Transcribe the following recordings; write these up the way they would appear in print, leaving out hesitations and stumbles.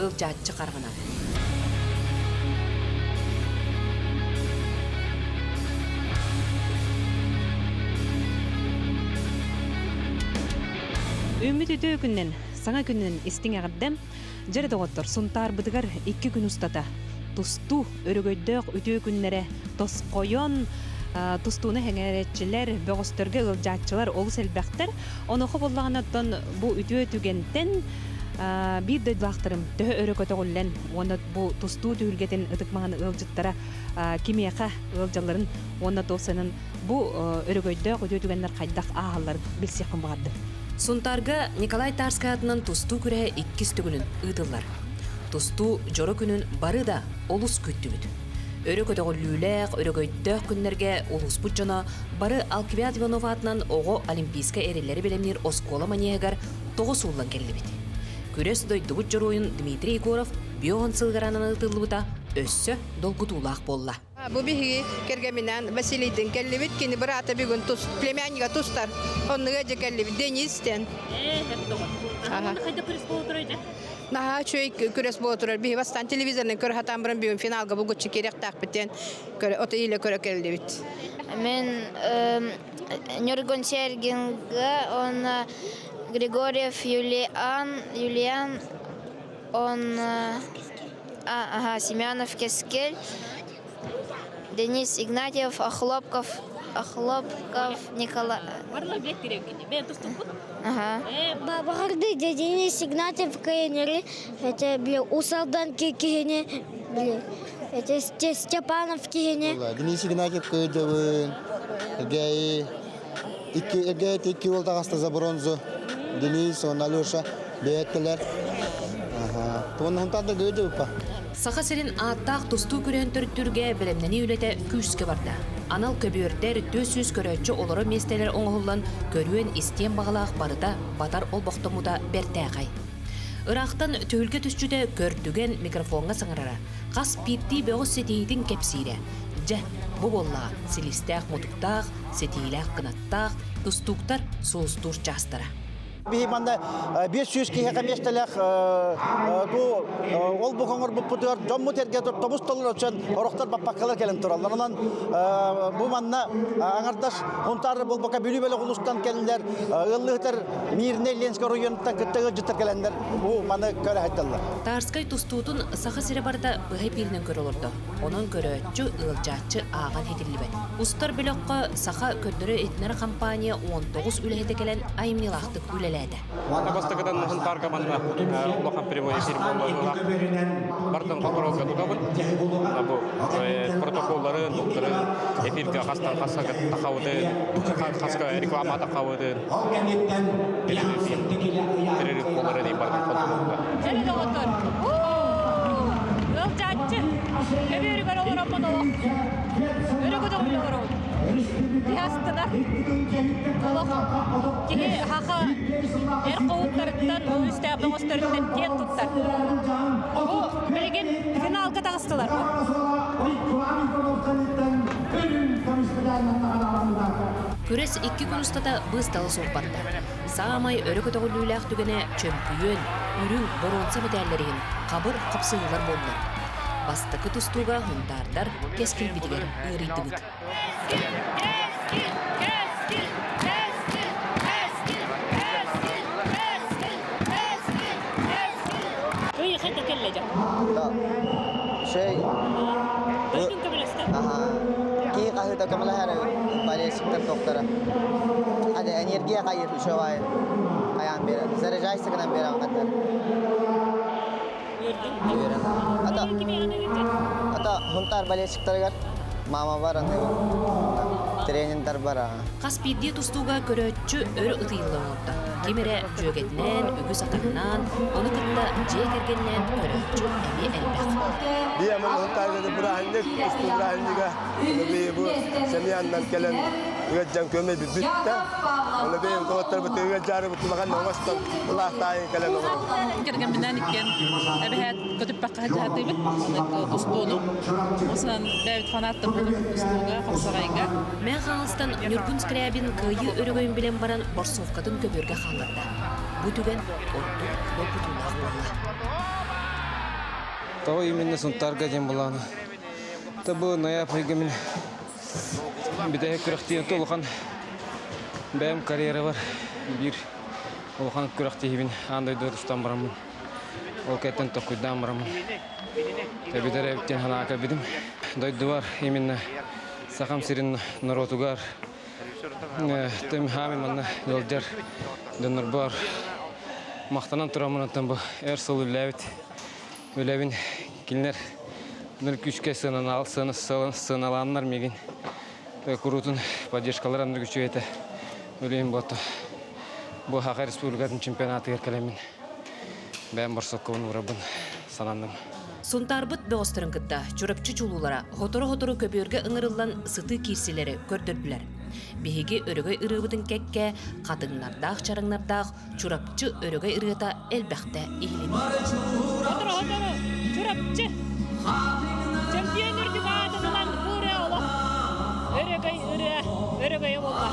ыалдьааччы хараҕынан. Үүммүт үтүө күнүнэн, саҥа күнүнэн истиҥ эҕэрдэм. Дьэрэ доҕоттор, Сунтаарбытыгар икки күн устата тустуу өрөгөйдөөх үтүө күннэрэ тосхойон, тустууну сэҥээрээччилэр, бөҕөстөргө ыалдьааччылар олус элбэхтэр. Онуоха буоллаҕына, оттон бу үтүө түгэнтэн биир дойдулаахтарым төһө өрө көтөҕүллэн уонна бу тустуу түһүлгэтин ытык маҥан ыалдьыттара кимиэхэ ыалдьалларын уонна туох бу өрөгөйдөөх үтүө түгэннэр хайдах ааһалларын билсиэхпин баҕардым. Сунтаарга Николай Тарскай аатынан тустуу күрэһэ иккис төгүлүн ыытыллар. Тустуу дьоро күнүн бары да олус күүттүбүт. Өрө көтөҕүллүүлээх, өрөгөйдөөх күннэргэ улууспут дьоно бары Алквиад Иванов аатынан оҕо олимпийскай эрэллэри бэлэмниир оскуола манеһыгар тоҕо сууллан кэллибит. Күрэс дойдубут дьоруойун Дмитрий Егоров бион сылыгар ананан ыытыллыбыта өссө долгутуулаах буолла. Бу биһиги кэргэминээн Василийдыын кэллибит. Кини быраата бүгүн тус, племяннига тустар. Оннуга дьэ кэллибит. Денис диэн. Наһаа үчүгэй күрэс буола турар. Биһи бастаан телевизорынан көрө сатаан баран бүгүн финалга булгуччу киириэхтээхпит диэн ото илэ көрө кэллибит. Мен Нюргун Сергинга, он Григорьев Юлиан, Юлиан, он ага, Семенов Кескель, Денис Игнатьев, Охлопков, Охлопков Николай. Ага. Баҕарды Денис Игнатьев кыайынары, это бile Усалдан киһини, бile это Степанов киһини. Денис Игнатьев кыайдыбын, Эгей, икки Эгей икки уол таҕыста за бронзу. Денис, он Алеша бэйэттилэр. Туоннахтан да кыайдыбыппа. Саха сирин ааттаах тустуу күрэһин төрүттүүргэ бэлэмнэнии үлэтэ күүскэ барда. Анал көбүөрдэр, 400 көрөөччү олорор миэстэлэр оҥоһуллан, көрүөн-истиэн баҕалаах барыта батар олбохтоммута бэртээхэй. Ыраахтан түһүлгэ түсчүтэ көрдүгэн микрофоҥҥа саҥарара, хас биирдии бөҕүс ситиһиитин кэпсиирэ. Дьэ, бу буоллаҕа силистээх-мутуктаах, ситиилээх кынаттаах тустууктар сулустуур чаастара. Биһи манна 500 киһиэхэ миэстэлээх бу ол бу оҥорбуппутугар дьоммут эргэ тобус толору өчөн орохтор баппаккалар кэлэн тураллар. Онон бу манна аҥардас Хунтаар буолбакка Бүлүү бөлөх улуустан кэллилэр, ыаллыһытар Мирнэй Ленскэй оройуонуттан кытта ыалдьыттар кэлэннэр бу маны көрө сылдьаллар. Тарскай тустуутун Саха сирэ барыта быһа эпииринэн көрө олордо. Онон көрөөччү, ыалдьааччы ааҕан иһитиллибэт. Устар бөлөххө Саха көрдөрөр-иһитиннэрэр компания 19 үлэһитэ кэлэн айымньылаахтык үлэлээтэ. Бастакытан Мухунтаарга манна улахан прямой эфир буолла. Бартан контролга тутабын. Бу протоколлары, туктары эфирге хастан хаска тахабытын, хаска реклама тахабытын. Перерыв болары дейм бартан контролга. Дьэ доҕоттор, ыалдьааччы, көбүөрүгэр олороммун олох өрө көтөҕүллэ олоробут. Киһи астынар. Олох киһи хаха эр хоһуттарыттан, үстээх бөҕөстөрүттэн киэн туттар. Бу билигин финалга таҕыстылар. Күрэс икки күн устата быыстала суох барда. Саамай өрө көтөҕүллүүлээх түгэнэ чөмпүйүөн, үрүҥ, боруонса мэтээллэр иһин хабыр хапсыһыылар буоллулар. Бастакы тустууга хунтаардар кэскилбитигэр ыарыйдыбыт. Şey, Кии хаһыыта көмөлөһөр болельщиктар тохтара. Hadi энергия хайыр үшөбай хайаан берер. Заряжайся гынан берен хаттар. Үөрэн. Ата ата хунтар болельщиктарыгар мама бар аны трениндар бар. Хас биирдии тустууга көрөөччү өр ытыйылла оҥордо. Ким эрэ дьүөгэтинээн, үгүс атаһынаан, ону кытта дьиэ кэргэнинээн көрөөччү эмиэ элбэх. Биэмэн Хунтаарга бырааһынньык, устуу бырааһынньыга бу семьяннан кэлэн ыалдьан көмө бүттэ. Оны бэйэм доҕотторбут ыалдьаарыбыт улахан оҥостон улаахтаайын кэлэн олоробут. Кэргэмминээн иккиэн эбэһээт көтүппэххэ сылдьаһатыыбыт тустууну. Осынан бэйэбит фанаттар буолуп тустууга, хапсаҕайга. Мэҥэ Хаҥаластан Ньургун Скрябин кыайыы өрөгөйүн билэн баран борсовкатын көбүөргэ хаалларда. Бу түгэн ордук долгутуулаах буолла. Тоҕо именно Сунтаарга диэн былааны. Та бу ноябрьга мин бүтэһик күрэхтиһиим улахан бэйэм карьерабар биир улахан күрэхтиһиибин аан дойдуга тустан бараммын ол кэттэн токкуйдаан бараммын бүтэр эбит диэн санаа кэлбитим. Дойдубар именно Сахам сирин норуотугар Тым хаами манна ыалдьар дьоннорбор махтанан тураммын оттон бу өр сыл үлэлээбит үлэбин кинилэр күүскэ сыаналааннар миигин куруутун поддержкалар аннык үчүгэй этэ үлэһин буотта бу Саха Республикатын чемпионатыгар кэлэммин бэйэм борсоккобун уурабын сананным. Сунтаарбыт бөҕөстөрүн кытта Чурапчы чулуулара сотору-сотору көбүөргэ ыҥырыллан сытыы киирсилэри көрдөрдүлэр. Биһиги өрөгөй ырыабытын кэккэ хатыҥнардаах чараҥнардаах Чурапчы өрөгөй ырыата элбэхтэ иһилиннэ. Сотору-сотору Чурапчы чемпион үрдүк аатын ылан бу ырыа олох өрөгөй ырыа өрөгөйө буолла.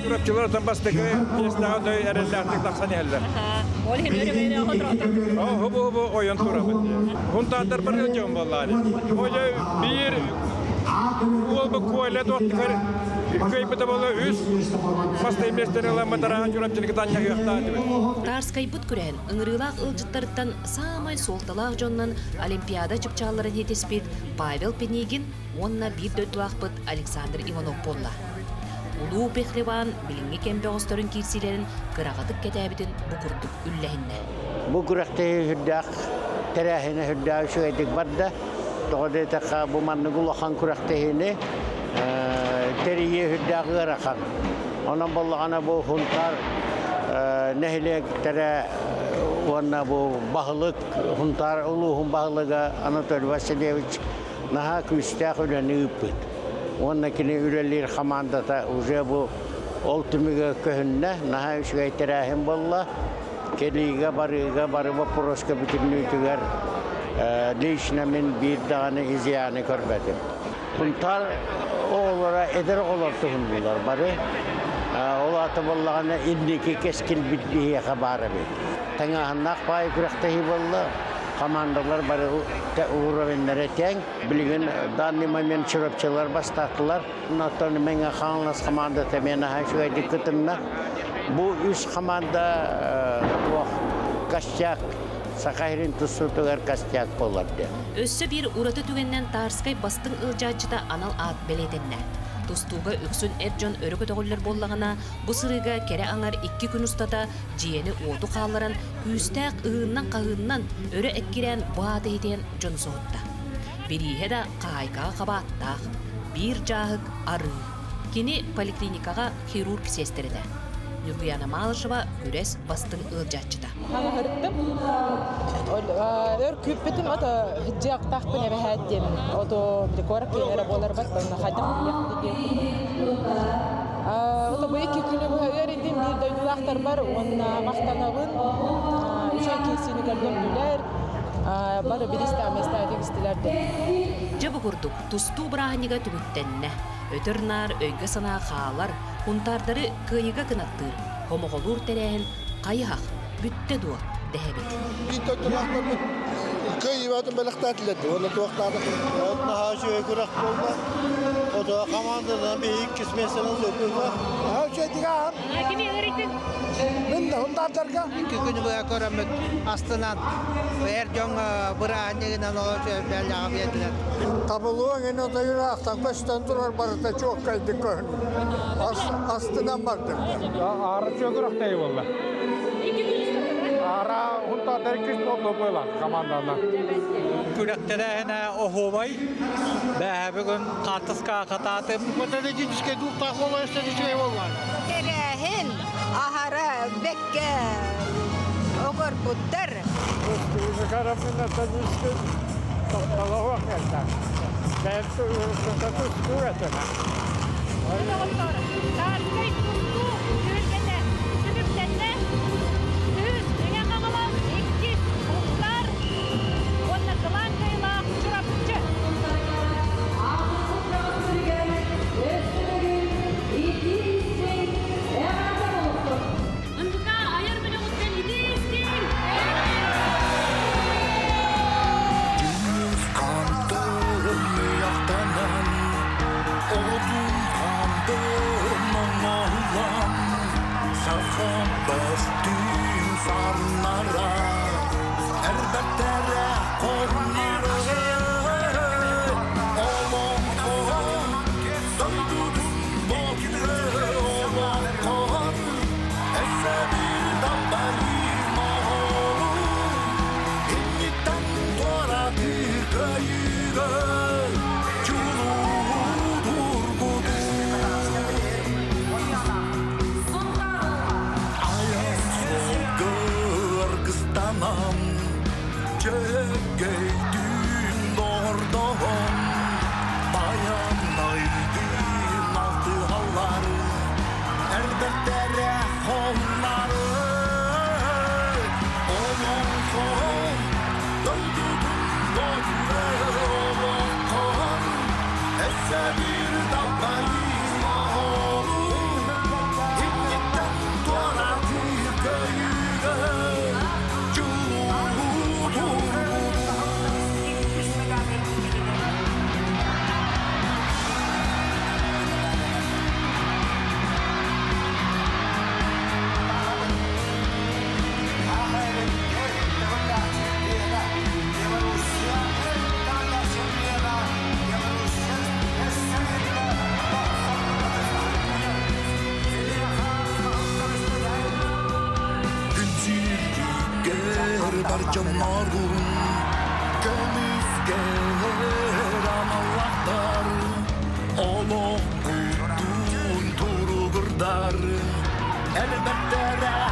Чурапчылар бастакы миэстэҕэ той эрэллээхтик тахсан иһэллэр. Ол иһин өрөгөйүнэ отуротор. Хобу хобу ойон турабыт. Хунтаатар бар дьон буоллаani. Ожо биир уол бу куоля туохтугар кыайбыта буола үс бастай миэстэни ыламмытара Чурапчыны кытанньаһыахтаатыбыт. Тарскайбыт күрэһин ыҥырыылаах ыалдьыттарыттан саамай суолталаах дьонунан Олимпиада чыпчаалларын иитиспит Павел Пенигин уонна биир дойдулаахпыт Александр Иванов буолла. Улуу Пехлеван билиҥҥи кэм бөҕөстөрүн киирсиилэрин кыраҕатык кэтээбитин бу курдук үллэһиннэ. Бу күрэхтэһии сүрдээх тэрээһинэ сүрдээх үчүгэйдик барда. Тоҕо диэтэххэ, бу маннык улахан күрэхтэһиини тэрийии сүрдээх ыарахан. Онон буоллаҕына бу Сунтаар нэһилиэктэрэ уонна бу баһылык Сунтаар улууһун баһылыга Анатолий Васильевич наһаа күүстээх үлэни ыыппыт. Уонна кини үлэлиир хамаандата уже бу ол түмүгэ көһүннэ, наһаа үчүгэй тэрээһин буолла. Кэлиигэ, барыыга, бары боппуруоска бүтүннүүтүгэр лично мин биир даҕаны изъяны көрбөтүм. Сунтаар оҕолоро эдэр оҕолор туһуннулар бары. Ол аата буоллаҕына инники кэскилбит биһиэхэ баар эбит. Таҥааһыннаах баай күрэхтэһии буолла. Командалар бары уровеннара тэҥ. Билигин данный момент чурапчылар бастаатылар. Оттон Мэҥэ Хаҥалас командата эмиэ наһаа үчүгэйдик кытынна. Бу үс команда туох костяк Саха сирин тустуутугар костяк буолар диэн. Өссө биир ураты түгэнинэн Тарскай бастыҥ ыалдьааччыта анал аат бэлиэтэннэ. Тустууга үксүн эр дьон өрө көтөҕүллэр буоллаҕына, бу сырыыга кэрэ аҥар икки күн устата дьиэни-уоту хаалларан, күүстээх ыһыыннан-хаһыыннан өрө эккирээн бу ааты иһитиэн дьону соһутта. Бирииһэ да хаһаайкаҕа хабааттаах, биир дьааһык арыы. Кини поликлиникаҕа хирург сиэстэрэтэ. Ньургуяна Малышева күрэс бастыҥ ыалдьааччыта. Хаҥаһырыттым. Өр күүппүтүм ото дьиэктаахпын эбэһээт диэн ото куорат киэнэрэ буоларбат онно хайдах диэн Ото бу икки күнү быһа ыарыйдым биир дойдулаахтарбар уонна махтанабын үчүгэй киирсиини көрдөрдүлэр бары биристээх миэстэҕэ тигистилэр диэн. Дьэ бу курдук тустуу бырааһынньыга түмүктэннэ. Өтөр-наар өйгө-санаа хаалар, хунтаардары кыайыыга кынаттыыр, хомоҕолуур тэрээһин хайыһах бүттэ дуо дэһэбит. Биир дойдулаахтарбыт кыайыыбатын бэлэхтээтилэр уонна туохтаатах наһаа үчүгэй күрэх буолла. Ото командадан биһи иккис миэстэни ылыппыта. Наһаа үчүгэйдик ааһан. Кими ыарыйдыҥ? Мин хунтаардарга. Икки күнү быһа көрөммүт астынан эр дьон бырааһынньыгынан олор бэлэҕи биэрдилэр. Табылуоҥ ини отойураахтан көстөн турар барыта чуоккайдык көһүн. Астынан бардым. Аара чөгүрөхтэй буолла. Аара хунтаатар иккис буолла буола командана. Күрэхтэрээһинэ оһуобай. Бээһэ бүгүн хаартыска хатаатым. Математическай дуухтаах буола эстетическай буолла. Тэрээһин аһара бэккэ огорбуттар. Таарскай тустуу түһүлгэтэ түмүктэннэ. Үһүс Мэҥэ Хаҥалас, иккис Сунтаар уонна кылаан кыайыылаах Чурапчы. Бар дьоннорун көмүскэһэр аналлаахтар, олохпутун туругурдар элбэхтэрэ.